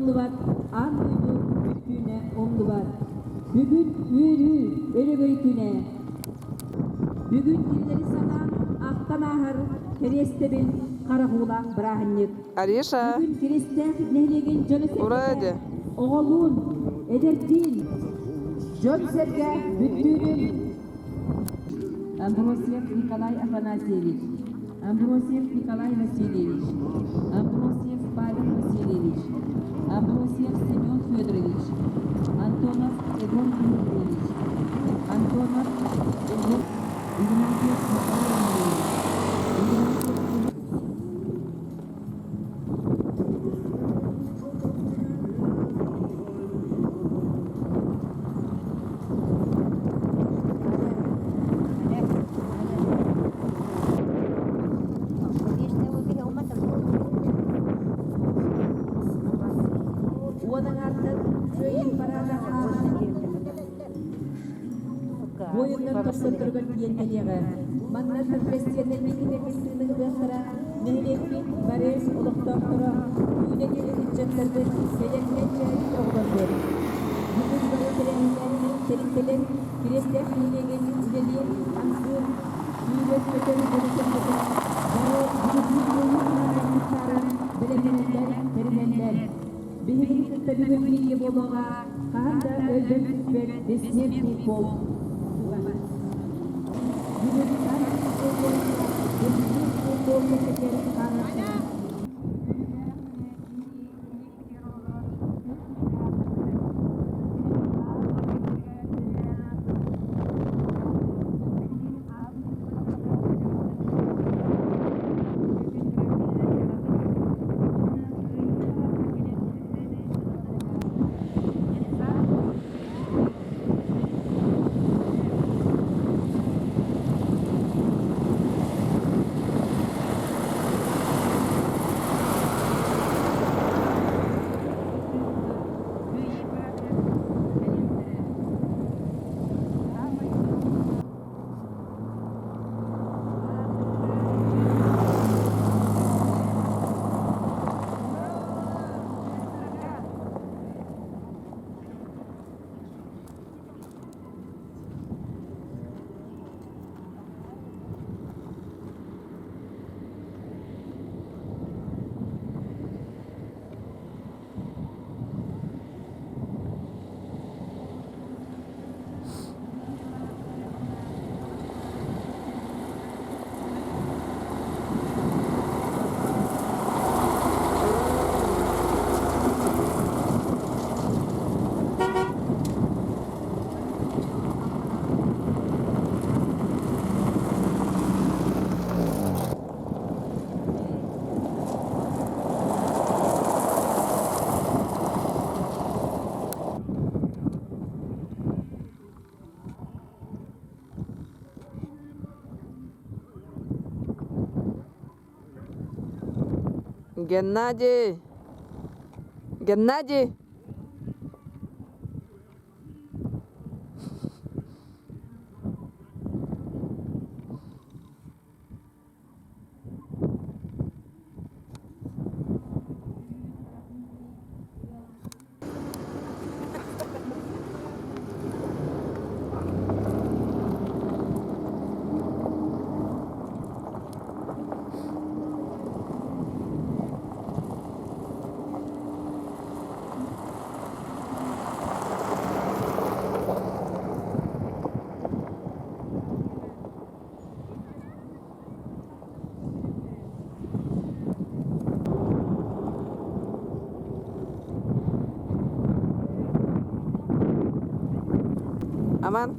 умнубат, аан дойду бүттүүнэ умнубат. Бүгүн үөрүү, өрөгөй күнэ. Бүгүн кинилэри санаан, ахтан ааһар кэриэстэбил харах уулаах бырааһынньык. Ариша! Бүгүн Киристээх нэһилиэгин Ура дьоно-сэргэтэ оҕолуун, эдэрдиин, дьон-сэргэ бүттүүнүн Амбросьев Николай Афанасьевич, Амбросьев Николай Васильевич, Амбросьев Павел Васильевич, Амбросьев Семен Федорович, Антонов Егор Дмитриевич, Антонов Егор Игнатьев Михаил Андреевич, Игнатьев Уон аҥаартан Кыайыы параада хааман буойуннар тохсотторугар тиийэн кэлиэҕэ. Манна торжественнай кыттыыны ылыахтара нэһилиэкпит бары олохтоохторо, үүнэн иһэр ыччаттарбыт, кэлэр кэнчээри оҕолорбут. Бүгүн бары тэрээһиннээх тэрилтэлэр Кириэстээх нэһилиэгин үлэлиир, хамсыыр, сүүрэр-көтөр дьоно-сэргэтэ бары бүгүҥҥү кыайыы параадын кыттаары бэлэмнэнэллэр, тэринэллэр. Биһигини кытта бүгүн бииргэ буолуоҕа хаһан да өлбөт-сүппэт бессмертный полк туга. Бүгүн Санкт-Петербург куоракка бессмертный полк кэпсэтэр хаалыахтара. Геннадий! Геннадий! Аман.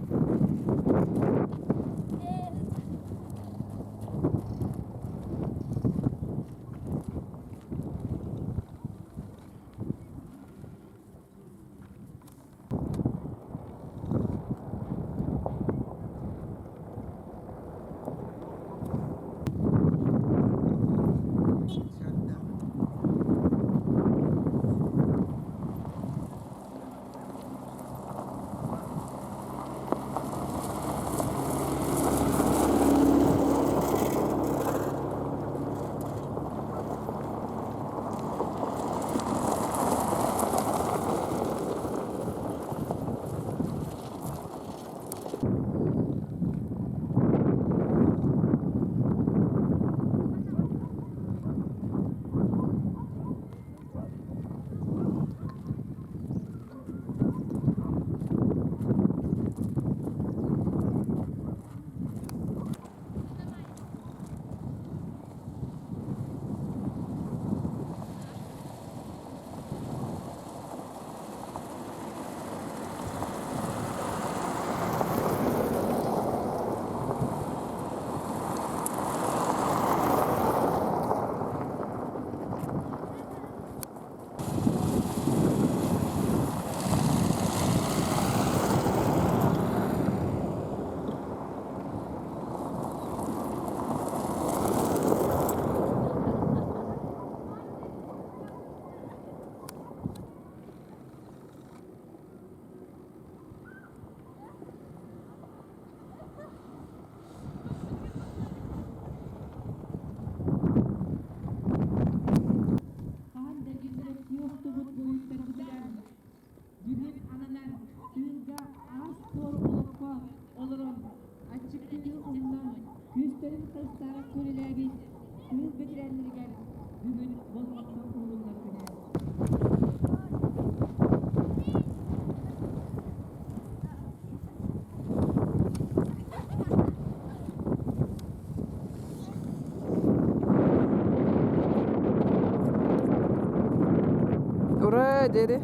диэри.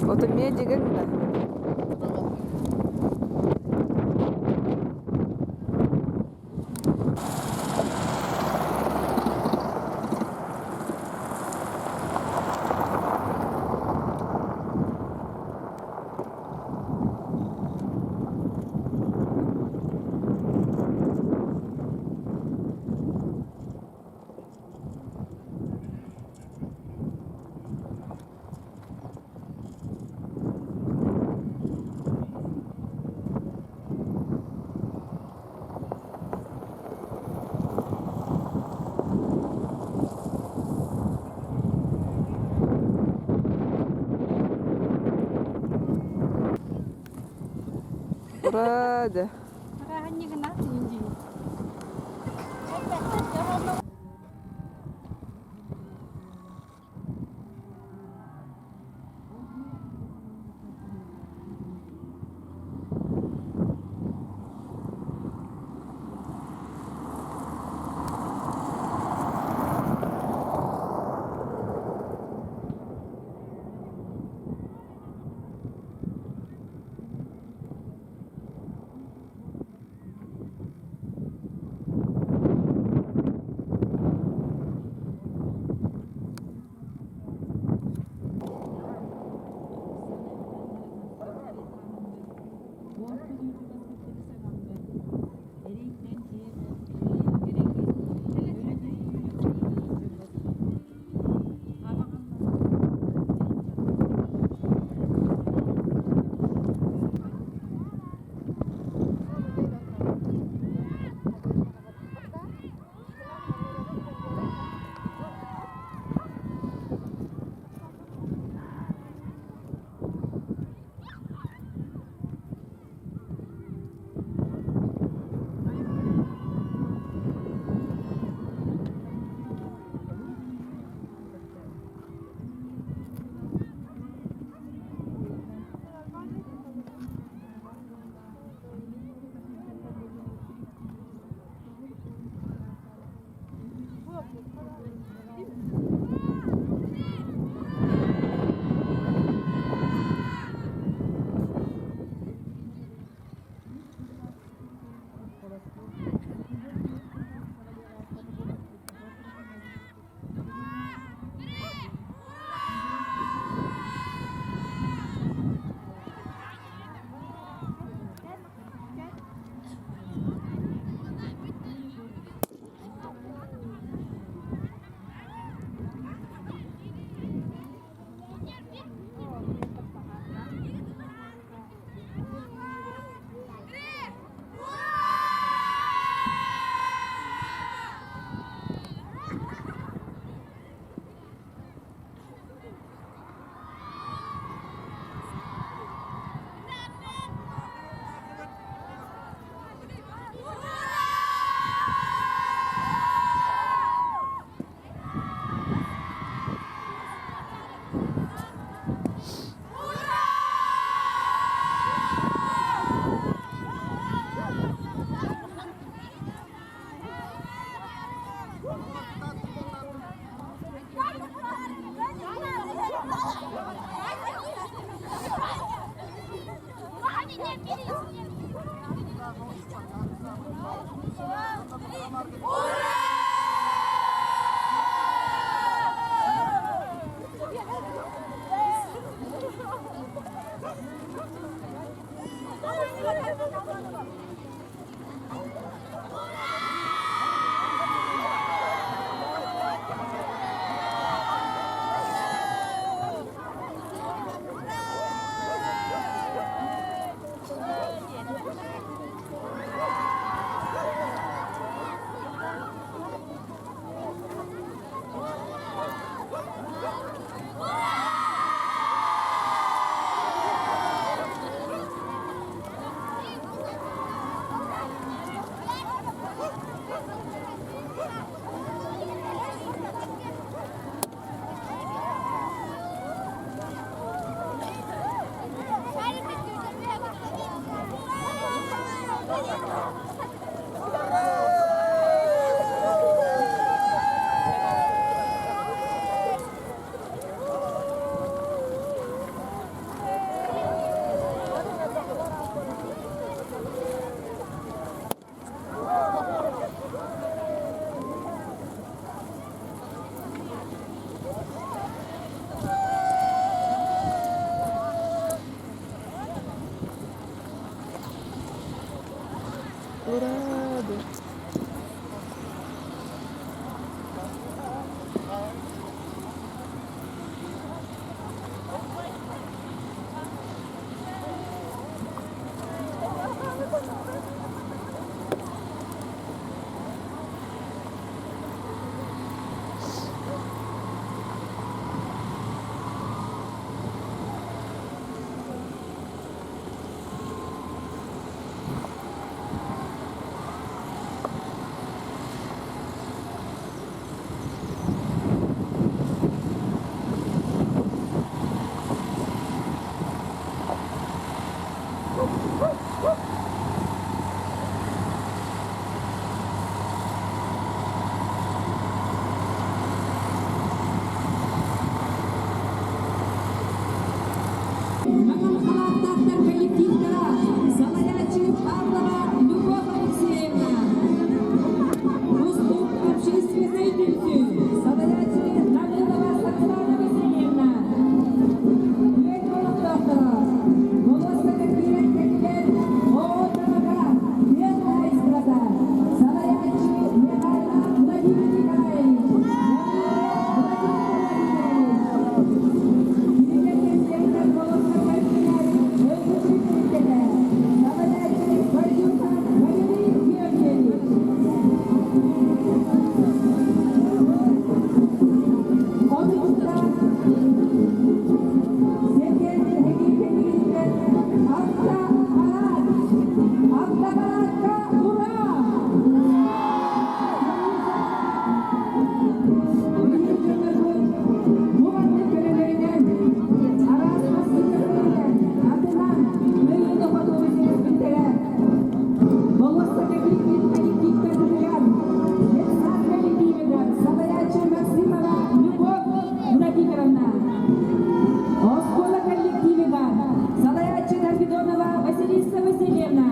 Ото медигин да. Ура дьэ. Ура! Диэн. Маҥан халааттаахтар коллективтара, салайааччы Павлова Любовь Алексеевна, Кустук общественнай түмсүү, салайааччы Намылова Саргылана Васильевна, Үөт олохтоохторо, болуоссакка киирэн кэллилэр Оҕо Табака, тыа хаһаайыстыбата, салайааччы Михайлов Владимир Николаевич, Владимир Владимирович, Ура! Оскуола коллективыгар салайааччы Карпидонова Василиса Васильевна,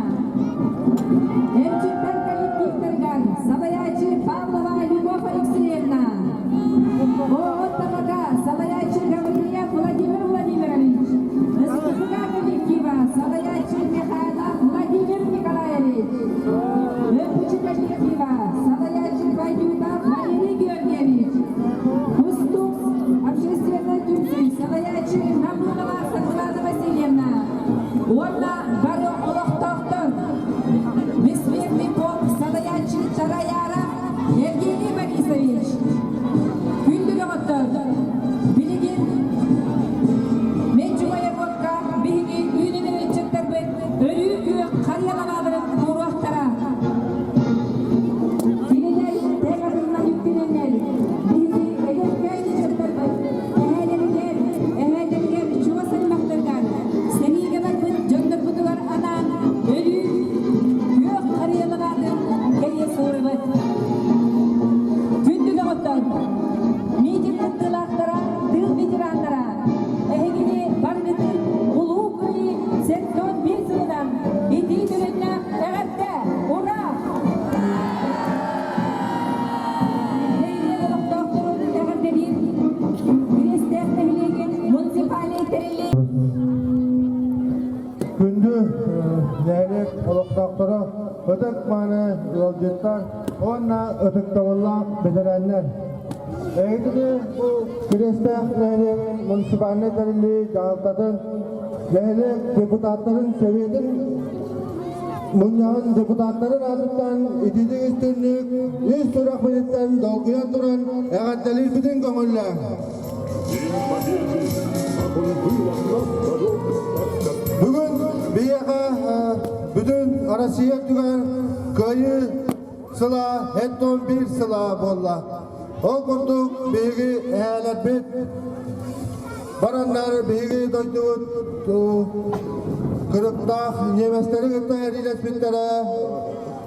Эмчиттэр коллективтарыгар салайааччы Павлова Любовь Алексеевна, Оҕо Табака салайааччы Гаврильев Владимир Владимирович, СКФК коллектива салайааччы Михайлов Владимир Николаевич, Өкүчү коллектива салайааччы Вадютов Валерий Георгиевич, Кустук общественной түмсүү салайааччы Намылова Саргылана Васильевна уонна бары олохтоохтор Бессмертный полк салайааччы Чараяра Евгений Борисович. Күндү доҕоттор, билигин мен Чугаевка биһиги үүнэн ыччаттарбыт өрүү күөх харыйа лабааларын туруохтара. Кинилэр тэҥ атыннан үктэнэннэр, биһиги эдэркээн ыччаттарбыт эһээлэригэр, эһээлэригэр чугас аймахтарыгар, сэриигэ барбыт дьоннорбутугар анаан өлүү күөх харыйа лабаатын кэриэс суурабыт. Күндү доҕоттор, митинг кыттыылаахтара, тыыл ветераннара, эһигини барыгытын Улуу Кыайыы 71 сылынан итии төлөннөөх эҕэрдэ! Ура! Нэһилиэк олохтоохторун эҕэрдэлиир Кириэстээх нэһилиэгин муниципальнай тэриллии Күндү нэһилиэк олохтоохторо, ытык-мааны ыалдьыттар уонна ытыктабыллаах бэтэрээннэр! Эһигини бу Кириэстээх нэһилиэгин муниципальнай тэриллии дьаһалтатын, нэһилиэк депутаттарын сэбиэтин мунньаҕын депутаттарын аатыттан итиитик истинник, ис сүрэхпититтэн долгуйан туран эҕэрдэлиирбитин көҥүллээҥ! Бүгүн биһиэхэ бүтүн Россия үрдүгэр Кыайыы сыла 71 сыла буолла. Ол курдук биһиги эһээлэрбит бараннар биһиги дойдубут кырыктаах немецтэри кытта эриилэспиттэрэ,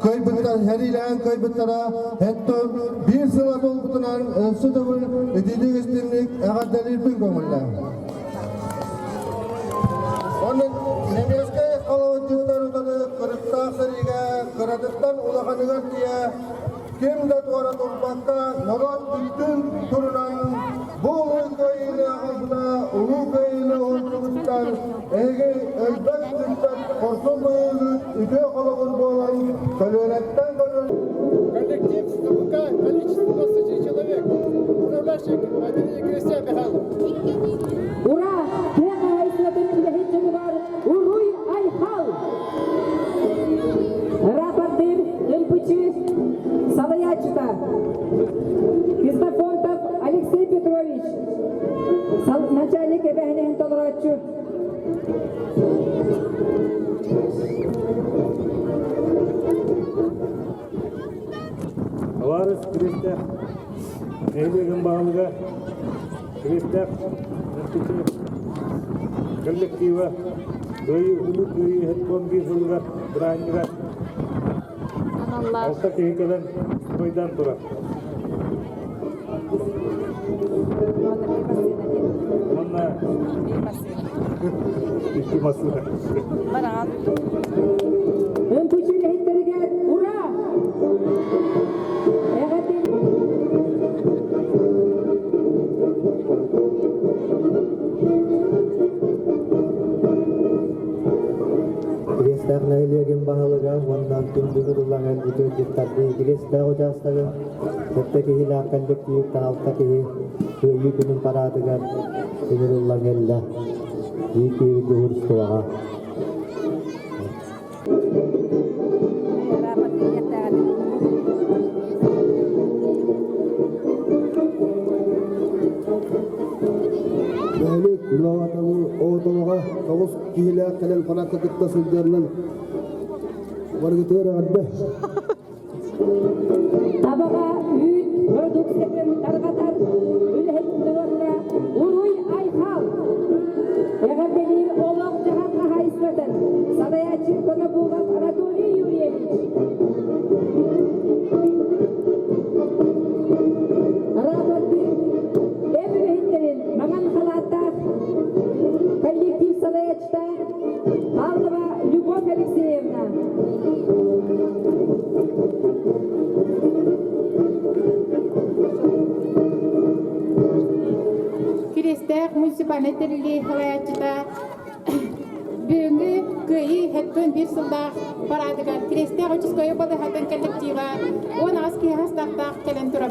кыайбыттар, сэриилэһэн кыайбыттара оттон биир сыла буолбутунан өссө төгүл итиитик истинник эҕэрдэлиирбин көҥүллээх. Онон немецкэй холобурдьуттар утары кырыктаах сэриигэ кыратыттан улаханыгар тиийэ ким да туора турбакка норуот бүттүн турунан бу улуу кыайыыны аҕалбыта улуу кыайыыны оҥорбутуттан эһиги өлбөт сүппэт хорсун быһыыгыт. үтүө холобур буолан, көлүөнэттэн көлүөнэ Коллектив КПК количество 20 человек. Управляющий отделение Кристиан Михайлов. Ура! Тыа хаһаайыстыбатын үлэһит дьонугар Уруй Айхал! Рапортыр МПЧ салайааччыта Ксенофонтов Алексей Петрович, начальник эбэһинэһин толорооччу. Аларыс Киристээх нэһилиэгин баһылыга Киристээх МТЧ коллектива Кыайыы Улуу Кыайыы 71 сылыгар бырааһынньыгар алта киһи кэлэн стройдаан турар. Уонна икки массыына. МПЧ үлэһиттэригэр ура! Эҕэрдэ Кириэстээх нэһилиэгин баһылыга уонна күн бүгүн ыллаан кэлбит ыалдьыттардыы Кириэстээх учаастагын сэттэ киһилээх коллективтан алта киһи Кыайыы күнүн параадыгар ыҥырыллан кэллэ. Биир киһи дьуһуурустубаҕа. Нэһилиэк Оотолоҕо тоҕус киһилээх кэлэн параакка кытта сылдьарынан барыгытыгар эҕэрдэ. Табаҕа үүт продукциятын тарҕатар үлэһит норуокка уруй-айхал! Эҕэрдэлиир олох-дьаһах хаһаайыстыбатын салайааччы Конобулов Анатолий Юрьевич. Рапортын эм үлэһиттэрин маҥан халааттаах коллектив салайааччыта Павлова Любовь Алексеевна. Кириэстээх муниципальнай тэриллии салайааччыта бүгүҥҥү Кыайыы 71 сыллаах параадыгар Кириэстээх участковай балыыһатын коллектива 18 киһи хастаахтаах кэлэн турар.